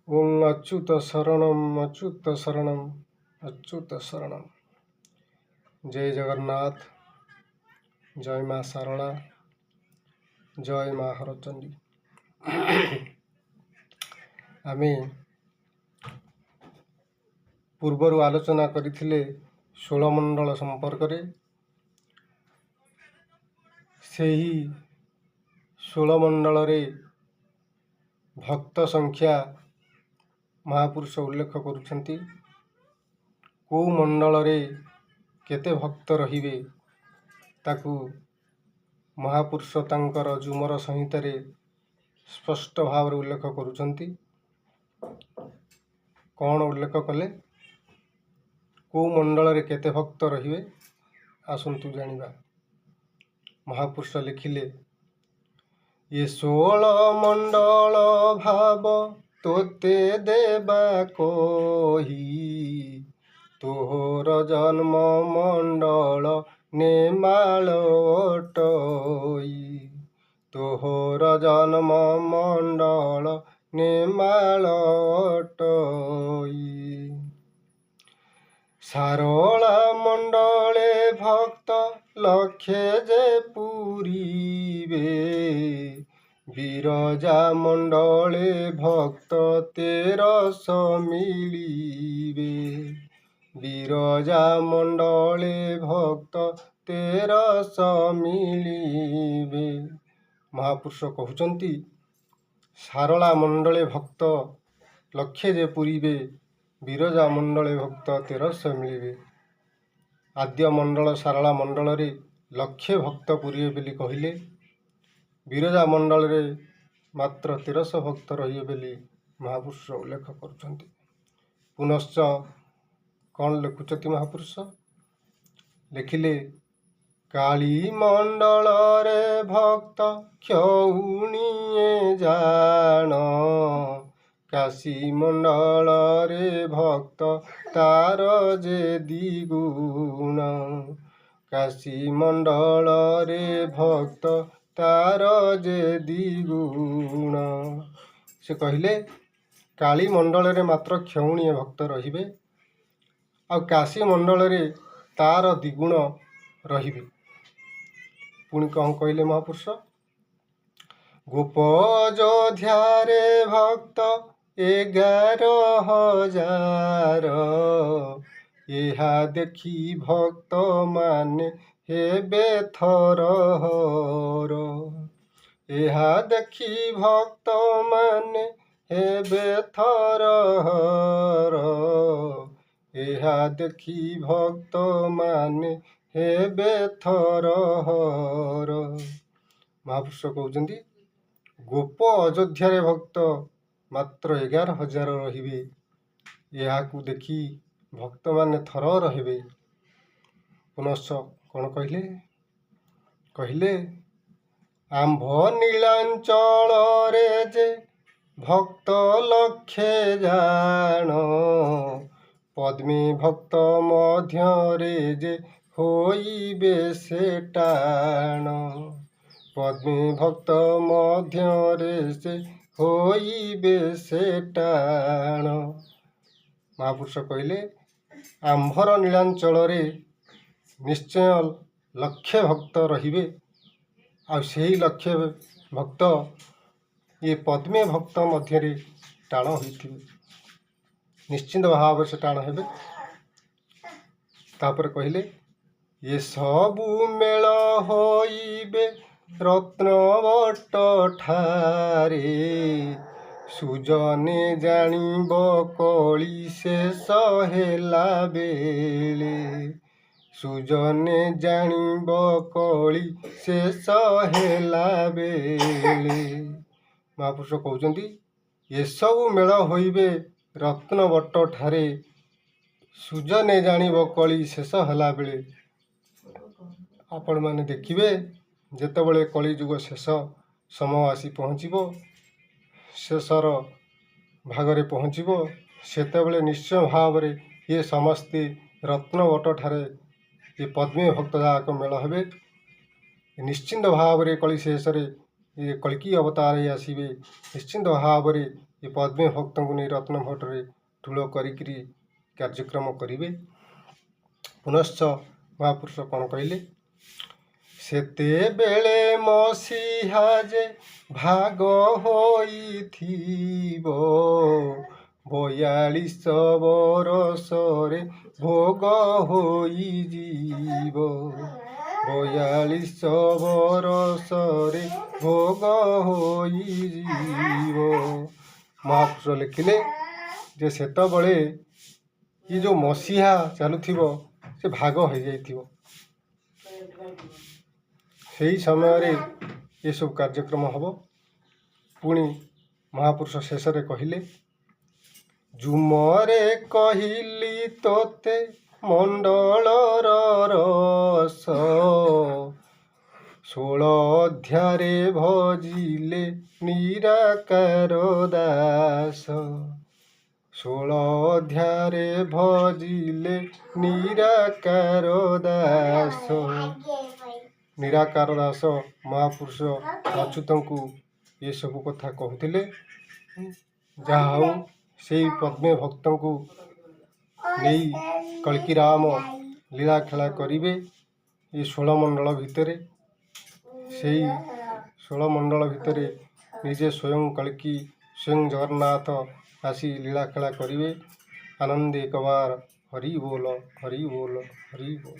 ଓଁ ଅଚ୍ୟୁତ ଶରଣମ୍, ଅଚ୍ୟୁତ ଶରଣମ୍, ଅଚ୍ୟୁତ ଶରଣମ୍। ଜୟ ଜଗନ୍ନାଥ, ଜୟ ମା ଶାରଳା, ଜୟ ମା ହରଚଣ୍ଡୀ। ଆମେ ପୂର୍ବରୁ ଆଲୋଚନା କରିଥିଲେ ଷୋଳମଣ୍ଡଳ ସମ୍ପର୍କରେ। ସେହି ଷୋଳମଣ୍ଡଳରେ ଭକ୍ତ ସଂଖ୍ୟା ମହାପୁରୁଷ ଉଲ୍ଲେଖ କରୁଛନ୍ତି। କେଉଁ ମଣ୍ଡଳରେ କେତେ ଭକ୍ତ ରହିବେ, ତାକୁ ମହାପୁରୁଷ ତାଙ୍କର ଝୁମର ସଂହିତାରେ ସ୍ପଷ୍ଟ ଭାବରେ ଉଲ୍ଲେଖ କରୁଛନ୍ତି। କ'ଣ ଉଲ୍ଲେଖ କଲେ, କେଉଁ ମଣ୍ଡଳରେ କେତେ ଭକ୍ତ ରହିବେ, ଆସନ୍ତୁ ଜାଣିବା। ମହାପୁରୁଷ ଲେଖିଲେ, ଏ 16 ମଣ୍ଡଳ ଭାବ ତୋତେ ଦେବା କହି, ତୋହର ଜନ୍ମ ମଣ୍ଡଳ ନେମାଳ ଅଟଇ, ତୋହର ଜନ୍ମ ମଣ୍ଡଳ ନେମାଳ ଅଟଇ। ସାରଳା ମଣ୍ଡଳେ ଭକ୍ତ ଲକ୍ଷେ ଯେ ପୂରିବେ, ବିରଜା ମଣ୍ଡଳେ ଭକ୍ତ 1300 ମିଳିବେ, ବିରଜା ମଣ୍ଡଳେ ଭକ୍ତ 1300 ମିଳିବେ। ମହାପୁରୁଷ କହୁଛନ୍ତି, ସାରଳା ମଣ୍ଡଳେ ଭକ୍ତ ଲକ୍ଷେ ଯେ ପୂରିବେ, ବିରଜା ମଣ୍ଡଳେ ଭକ୍ତ 1300 ମିଳିବେ। ଆଦ୍ୟ ମଣ୍ଡଳ ସାରଳା ମଣ୍ଡଳରେ ଲକ୍ଷେ ଭକ୍ତ ପୂରିବେ ବୋଲି କହିଲେ, ବିରଜା ମଣ୍ଡଳରେ ମାତ୍ର 1300 ଭକ୍ତ ରହିବେ ବୋଲି ମହାପୁରୁଷ ଉଲ୍ଲେଖ କରୁଛନ୍ତି। ପୁନଶ୍ଚ କ'ଣ ଲେଖୁଛନ୍ତି ମହାପୁରୁଷ? ଲେଖିଲେ, କାଳୀ ମଣ୍ଡଳରେ ଭକ୍ତ କ୍ଷୌଣିଏ ଜାଣ, କାଶୀ ମଣ୍ଡଳରେ ଭକ୍ତ ତାର ଯେ ଦ୍ୱିଗୁଣ, କାଶୀ ମଣ୍ଡଳରେ ଭକ୍ତ ତାର ଯେ ଦ୍ୱିଗୁଣ। ସେ କହିଲେ, କାଳୀ ମଣ୍ଡଳରେ ମାତ୍ର କ୍ଷୌଣିଏ ଭକ୍ତ ରହିବେ ଆଉ କାଶୀ ମଣ୍ଡଳରେ ତାର ଦ୍ୱିଗୁଣ ରହିବେ। ପୁଣି କ'ଣ କହିଲେ ମହାପୁରୁଷ? ଗୋପ ଅଯୋଧ୍ୟାରେ ଭକ୍ତ 11,000, ଏହା ଦେଖି ଭକ୍ତମାନେ ହେବେ ଥରହର, ଏହା ଦେଖି ଭକ୍ତମାନେ ହେବେ ଥରହର, ଏହା ଦେଖି ଭକ୍ତମାନେ ହେବେ ଥରହର। ମହାପୁରୁଷ କହୁଛନ୍ତି, ଗୋପ ଅଯୋଧ୍ୟାରେ ଭକ୍ତ ମାତ୍ର 11,000 ରହିବେ, ଏହାକୁ ଦେଖି ଭକ୍ତମାନେ ଥରହର ହେବେ। ପୁନଶ୍ଚ କ'ଣ କହିଲେ? କହିଲେ, ଆମ୍ଭ ନୀଳାଞ୍ଚଳରେ ଯେ ଭକ୍ତ ଲକ୍ଷେ ଜାଣ, ପଦ୍ମେ ଭକ୍ତ ମଧ୍ୟରେ ଯେ ହୋଇବେ ସେ ଟାଣ, ପଦ୍ମେ ଭକ୍ତ ମଧ୍ୟରେ ସେ ହୋଇବେ ସେ ଟାଣ। ମହାପୁରୁଷ କହିଲେ, ଆମ୍ଭର ନୀଳାଞ୍ଚଳରେ ନିଶ୍ଚୟ ଲକ୍ଷେ ଭକ୍ତ ରହିବେ ଆଉ ସେହି ଲକ୍ଷେ ଭକ୍ତ ଏ ପଦ୍ମେ ଭକ୍ତ ମଧ୍ୟରେ ଟାଣ ହୋଇଥିବେ। ନିଶ୍ଚିନ୍ତ ଭାବରେ ସେ ଟାଣ ହେବେ। ତାପରେ କହିଲେ, ଏସବୁ ମେଳ ହୋଇବେ ରତ୍ନବଟ ଠାରେ, ସୁଜନେ ଜାଣିବ କଳି ଶେଷ ହେଲା ବେଳେ, ସୁଜନେ ଜାଣିବ କଳି ଶେଷ ହେଲା ବେଳେ। ମହାପୁରୁଷ କହୁଛନ୍ତି, ଏସବୁ ମେଳ ହୋଇବେ ରତ୍ନବଟ ଠାରେ, ସୁଜନେ ଜାଣିବ କଳି ଶେଷ ହେଲା ବେଳେ। ଆପଣମାନେ ଦେଖିବେ, ଯେତେବେଳେ କଳିଯୁଗ ଶେଷ ସମୟ ଆସି ପହଞ୍ଚିବ, ଶେଷର ଭାଗରେ ପହଞ୍ଚିବ, ସେତେବେଳେ ନିଶ୍ଚୟ ଭାବରେ ଏ ସମସ୍ତେ ରତ୍ନବଟ ଠାରେ ଏ ପଦ୍ମୀ ଭକ୍ତ ଯାକ ମେଳ ହେବେ। ନିଶ୍ଚିନ୍ତ ଭାବରେ କଳି ଶେଷରେ ଇଏ କଳ୍କି ଅବତାର ହେଇ ଆସିବେ। ନିଶ୍ଚିନ୍ତ ଭାବରେ ଏ ପଦ୍ମେ ଭକ୍ତଙ୍କୁ ନେଇ ରତ୍ନଭଟ୍ଟରେ ଠୁଳ କରିକିରି କାର୍ଯ୍ୟକ୍ରମ କରିବେ। ପୁନଶ୍ଚ ମହାପୁରୁଷ କ'ଣ କହିଲେ? ସେତେବେଳେ ମସିହା ଯେ ଭାଗ ହୋଇଥିବ, 42 ବରଷରେ ଭୋଗ ହୋଇଯିବ। 42 ବରଷରେ ଭୋଗ ହୋଇଯିବ। ମହାପୁରୁଷ ଲେଖିଲେ ଯେ ସେତେବେଳେ ଏ ଯେଉଁ ମସିହା ଚାଲୁଥିବ, ସେ ଭାଗ ହୋଇଯାଇଥିବ। ସେଇ ସମୟରେ ଏସବୁ କାର୍ଯ୍ୟକ୍ରମ ହେବ। ପୁଣି ମହାପୁରୁଷ ଶେଷରେ କହିଲେ, ଯୁମରେ କହିଲି ତୋତେ ମଣ୍ଡଳର ରସ, 16 ଅଧ୍ୟାୟରେ ଭଜିଲେ ନିରାକାର ଦାସ। 16 ଅଧ୍ୟାୟରେ ଭଜିଲେ ନିରାକାର ଦାସ। ନିରାକାର ଦାସ ମହାପୁରୁଷ ଅଚ୍ୟୁତଙ୍କୁ ଏସବୁ କଥା କହୁଥିଲେ। ଯାହା ହଉ, ସେଇ ପଦ୍ମେ ଭକ୍ତଙ୍କୁ ନେଇ କଳ୍କିରାମ ଲୀଳା ଖେଳା କରିବେ ଏ 16 ମଣ୍ଡଳ ଭିତରେ। ସେଇ 16 ମଣ୍ଡଳ ଭିତରେ ନିଜେ ସ୍ୱୟଂ କଳ୍କି, ସ୍ୱୟଂ ଜଗନ୍ନାଥ ଆସି ଲୀଳା ଖେଳା କରିବେ। ଆନନ୍ଦେ ଏକବାର ହରି ବୋଲ, ହରି ବୋଲ, ହରି ବୋଲ।